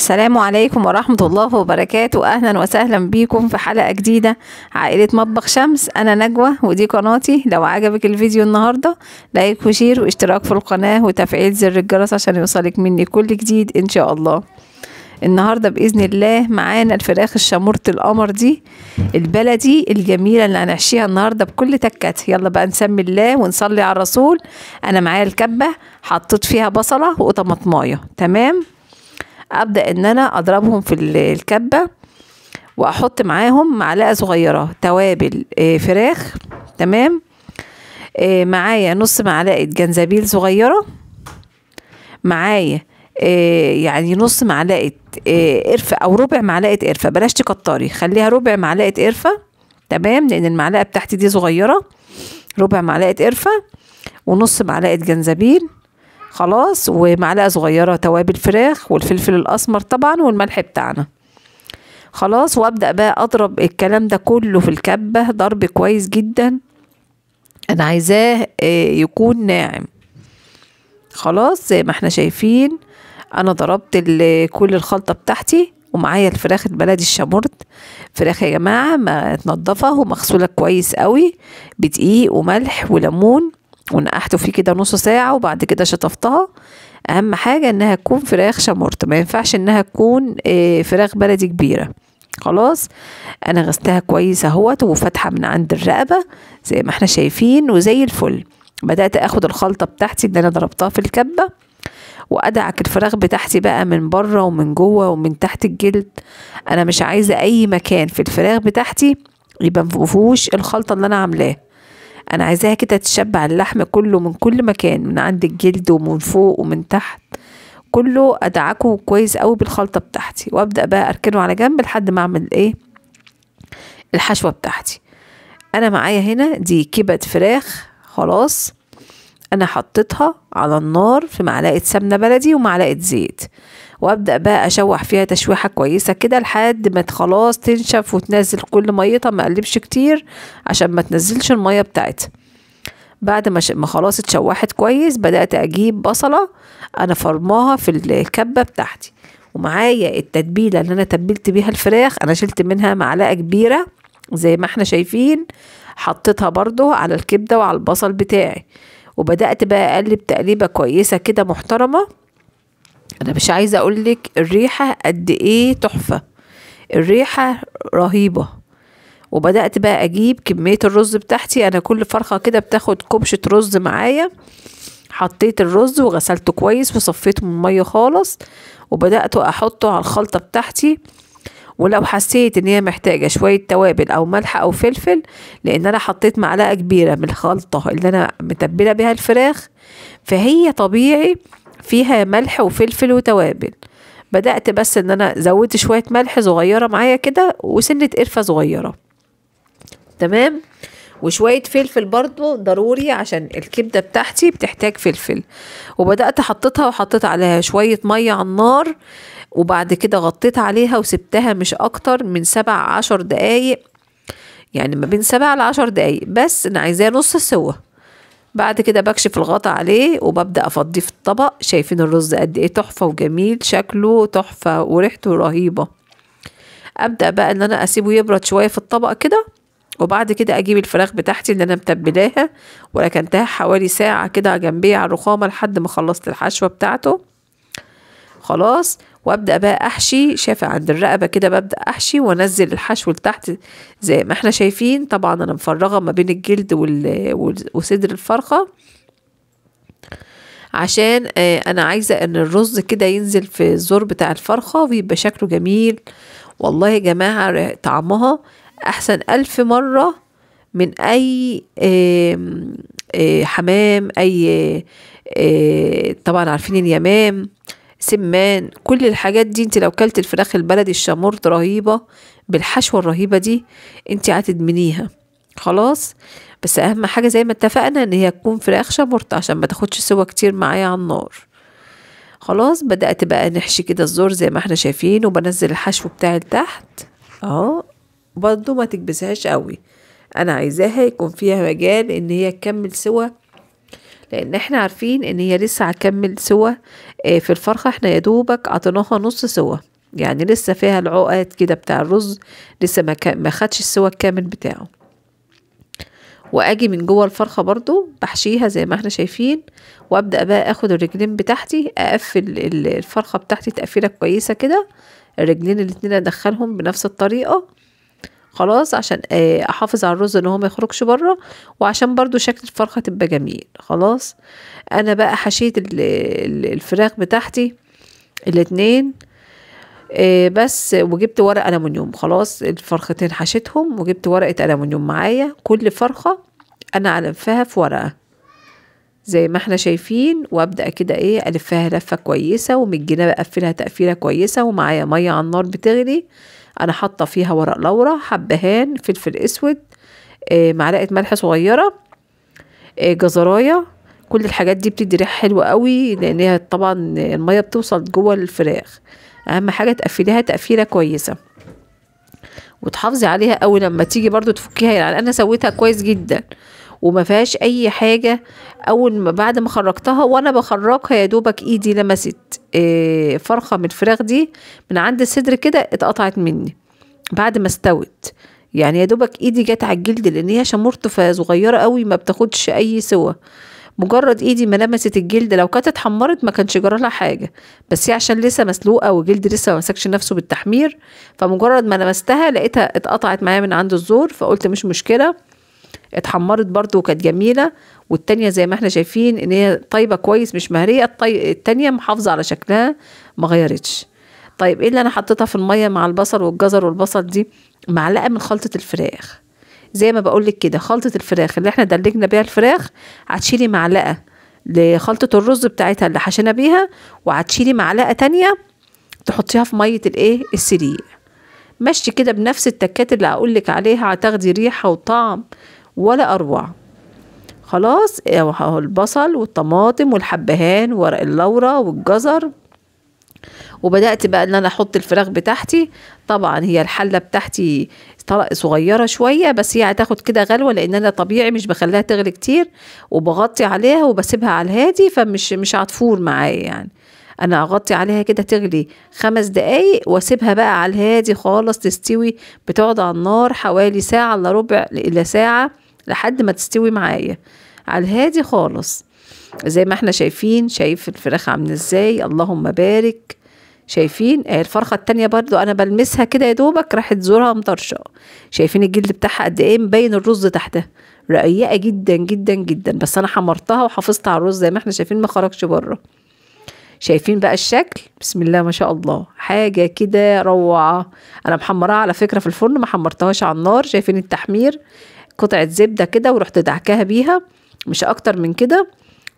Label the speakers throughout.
Speaker 1: السلام عليكم ورحمة الله وبركاته. أهلا وسهلا بيكم في حلقة جديدة عائلة مطبخ شمس. أنا نجوى ودي قناتي. لو عجبك الفيديو النهاردة like و share واشتراك في القناة وتفعيل زر الجرس عشان يوصلك مني كل جديد إن شاء الله. النهاردة بإذن الله معانا الفراخ الشامورة القمر دي البلدي الجميلة اللي هنحشيها النهاردة بكل تكات. يلا بقى نسمي الله ونصلي على الرسول. أنا معايا الكبة حطيت فيها بصلة وطماطماية، تمام. ابدا ان انا اضربهم في الكبه واحط معاهم معلقه صغيرة توابل فراخ، تمام. معايا نص معلقه جنزبيل صغيرة، معايا يعني نص معلقه قرفه او ربع معلقه قرفه، بلاش تكتري، خليها ربع معلقه قرفه، تمام، لان المعلقة بتاعتي دي صغيرة. ربع معلقه قرفه ونص معلقه جنزبيل، خلاص، ومعلقة صغيرة توابل فراخ والفلفل الاسمر طبعا والملح بتاعنا، خلاص. وابدا بقى اضرب الكلام ده كله في الكبه ضرب كويس جدا، انا عايزاه يكون ناعم. خلاص زي ما احنا شايفين انا ضربت كل الخلطة بتاعتي، ومعايا الفراخ البلدي الشامورت. فراخ يا جماعة متنضفه ومغسوله كويس قوي بدقيق وملح وليمون، ونقعته فيه كده نص ساعة وبعد كده شطفتها. اهم حاجة انها تكون فراخ شامورت، ما ينفعش انها تكون فراخ بلدي كبيرة. خلاص انا غسلتها كويس اهوت وفاتحة من عند الرقبة زي ما احنا شايفين وزي الفل. بدأت اخد الخلطة بتاعتي اللي انا ضربتها في الكبة وادعك الفراخ بتاعتي بقى من بره ومن جوه ومن تحت الجلد. انا مش عايزة اي مكان في الفراخ بتاعتي يبقى مفيهوش الخلطة اللي انا عاملاها، انا عايزاها كده تشبع اللحم كله من كل مكان، من عند الجلد ومن فوق ومن تحت، كله ادعكه كويس قوي بالخلطه بتاعتي. وابدا بقى اركنه على جنب لحد ما اعمل ايه الحشوه بتاعتي. انا معايا هنا دي كبد فراخ، خلاص انا حطيتها على النار في معلقه سمنه بلدي ومعلقة زيت، وابدا بقى اشوح فيها تشويحه كويسة كده لحد ما خلاص تنشف وتنزل كل ميتها، ما اقلبش كتير عشان ما تنزلش المية بتاعتها. بعد ما خلاص اتشوحت كويس بدات اجيب بصله انا فرماها في الكبه بتاعتي، ومعايا التتبيله اللي انا تبلت بيها الفراخ، انا شلت منها معلقه كبيرة زي ما احنا شايفين، حطيتها برضو على الكبده وعلى البصل بتاعي، وبدات بقى اقلب تقليبه كويسة كده محترمه. انا مش عايزه اقولك الريحة قد ايه تحفة، الريحة رهيبة. وبدات بقى اجيب كمية الرز بتاعتي، انا كل فرخة كده بتاخد كبشة رز معايا. حطيت الرز وغسلته كويس وصفيته من المية خالص، وبدات احطه على الخلطة بتاعتي. ولو حسيت ان هي محتاجه شوية توابل او ملح او فلفل، لان انا حطيت معلقه كبيرة من الخلطة اللي انا متبله بيها الفراخ، فهي طبيعي فيها ملح وفلفل وتوابل. بدأت بس ان انا زودت شوية ملح صغيرة معايا كده وسنة قرفة صغيرة، تمام، وشوية فلفل برضو ضروري عشان الكبدة بتاعتي بتحتاج فلفل. وبدأت حطيتها وحطيت عليها شوية مية على النار، وبعد كده غطيت عليها وسبتها مش اكتر من 7-10 دقايق، يعني ما بين 7 ل10 دقايق بس، انا عايزاها نص سوا. بعد كده بكشف الغطا عليه وببدأ افضيه في الطبق. شايفين الرز قد ايه تحفة وجميل، شكله تحفة وريحته رهيبة. ابدأ بقى ان انا اسيبه يبرد شوية في الطبق كده، وبعد كده اجيب الفراخ بتاعتي اللي انا متبلاها وركنتها حوالي ساعة كده جنبي على الرخامة لحد ما خلصت الحشوة بتاعته، خلاص. وابدأ بقى احشي، شايفة عند الرقبة كده ببدأ احشي وانزل الحشو لتحت زي ما احنا شايفين. طبعا انا مفرغة ما بين الجلد وصدر الفرخة عشان انا عايزة ان الرز كده ينزل في الزور بتاع الفرخة ويبقى شكله جميل. والله يا جماعة طعمها احسن 1000 مرة من اي حمام، اي طبعا عارفين اليمام، سمان، كل الحاجات دي. انت لو كلت الفراخ البلدي الشامورت رهيبة بالحشوة الرهيبة دي انت هتدمنيها، خلاص. بس اهم حاجة زي ما اتفقنا ان هي تكون فراخ شامورت عشان ما تاخدش سوا كتير معايا على النار. خلاص بدأت بقى نحشي كده الزور زي ما احنا شايفين، وبنزل الحشو بتاعي لتحت اهو. برضو ما تكبسهاش قوي، انا عايزاها يكون فيها مجال ان هي تكمل سوا، لان احنا عارفين ان هي لسه هتكمل سوا في الفرخه، احنا يا دوبك عطيناها نص سوا. يعني لسه فيها العقد كده بتاع الرز، لسه ما خدش السوى الكامل بتاعه. واجي من جوه الفرخه برضو بحشيها زي ما احنا شايفين، وابدا بقى اخد الرجلين بتاعتي اقفل الفرخه بتاعتي تقفيله كويسة كده، الرجلين الاتنين ادخلهم بنفس الطريقة خلاص، عشان احافظ على الرز ان هو ما يخرجش بره، وعشان برضو شكل الفرخه تبقى جميل. خلاص انا بقى حشيت الفراخ بتاعتي الاتنين بس، وجبت ورق ألمنيوم. خلاص الفرختين حشيتهم وجبت ورقة ألمنيوم معايا، كل فرخة انا الفها في ورقة زي ما احنا شايفين، وابدأ كده ايه الفها لفة كويسة، ومن الجناب اقفلها تقفيلة كويسة، ومعايا مية على النار بتغلي، انا حاطة فيها ورق لورا، حبهان، فلفل اسود، معلقة ملح صغيرة، جزراية. كل الحاجات دي بتدي ريحة حلوة قوي، لان هي طبعا المية بتوصل جوه الفراخ. اهم حاجة تقفليها تقفيله كويسة وتحافظي عليها قوي لما تيجي برضو تفكيها. يعني انا سويتها كويس جدا وما فيهاش اي حاجة. اول ما بعد ما خرجتها وانا بخرجها يا دوبك ايدي لمست فرخة من الفراخ دي من عند الصدر كده، اتقطعت مني بعد ما استوت، يعني يا دوبك ايدي جت على الجلد، لان هي شمرت صغيرة قوي ما بتاخدش اي سوى. مجرد ايدي ما لمست الجلد، لو كانت اتحمرت ما كانش جرى لها حاجة، بس هي عشان لسه مسلوقة والجلد لسه ما مسكش نفسه بالتحمير، فمجرد ما لمستها لقيتها اتقطعت معايا من عند الزور، فقلت مش مشكلة، اتحمرت برضو وكانت جميلة. والتانية زي ما احنا شايفين ان هي طيبة كويس مش مهريه، التانية محافظة على شكلها ما غيرتش. طيب ايه اللي انا حطيتها في المية مع البصل والجزر والبصل دي؟ معلقه من خلطه الفراخ، زي ما بقولك كده، خلطة الفراخ اللي احنا دلجنا بيها الفراخ هتشيلي معلقة لخلطة الرز بتاعتها اللي حشينا بيها، وهتشيلي معلقة تانية تحطيها في مية الايه السليق. مشي كده بنفس التكات اللي هقولك عليها، هتاخدي ريحة وطعم ولا اروع. خلاص اهو البصل والطماطم والحبهان وورق اللورة والجزر، وبدأت بقى ان انا احط الفراخ بتاعتي. طبعا هي الحلة بتاعتي طلق صغيرة شوية، بس هي هتاخد كده غلوة، لان انا طبيعي مش بخليها تغلي كتير، وبغطي عليها وبسيبها على الهادي، فمش مش هتفور معايا. يعني انا اغطي عليها كده تغلي 5 دقايق واسيبها بقى على الهادي خالص تستوي. بتقعد على النار حوالي ساعة الا ربع الى ساعة لحد ما تستوي معايا على الهادي خالص. زي ما احنا شايفين، شايف الفراخ عامله ازاي، اللهم بارك. شايفين الفرخه التانية برضو انا بلمسها كده يا دوبك راحت زورها مطرشه. شايفين الجلد بتاعها قد ايه، مبين الرز تحتها، رقيقه جدا جدا جدا، بس انا حمرتها وحافظت على الرز زي ما احنا شايفين ما خرجش بره. شايفين بقى الشكل، بسم الله ما شاء الله، حاجة كده روعه. انا محمراها على فكرة في الفرن، ما حمرتهاش على النار. شايفين التحمير، قطعه زبدة كده ورحت دعكاها بيها مش اكتر من كده،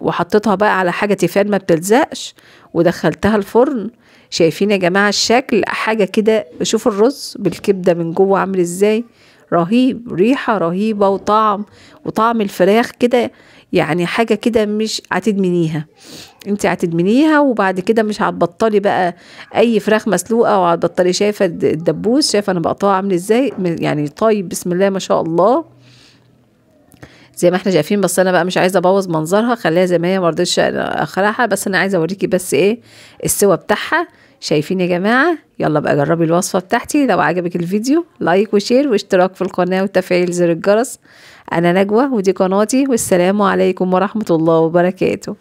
Speaker 1: وحطيتها بقى على حاجة تيفال ما بتلزقش، ودخلتها الفرن. شايفين يا جماعة الشكل، حاجة كده. شوفوا الرز بالكبده من جوه عامل ازاي، رهيب، ريحه رهيبة وطعم، وطعم الفراخ كده، يعني حاجة كده مش هتدمنيها، انت هتدمنيها، وبعد كده مش هتبطلي بقى اي فراخ مسلوقة وهتبطلي. شايفه الدبوس، شايفه انا بقطعه عامل ازاي، يعني طيب بسم الله ما شاء الله زي ما احنا شايفين. بس انا بقى مش عايزه ابوظ منظرها، خليها زي ما هي، ما رضيتش اخرعها، بس انا عايزه اوريكي بس ايه السوا بتاعها. شايفين يا جماعة؟ يلا بقى جربي الوصفة بتاعتي. لو عجبك الفيديو like و share واشتراك في القناة وتفعيل زر الجرس. انا نجوى ودي قناتي، والسلام عليكم ورحمة الله وبركاته.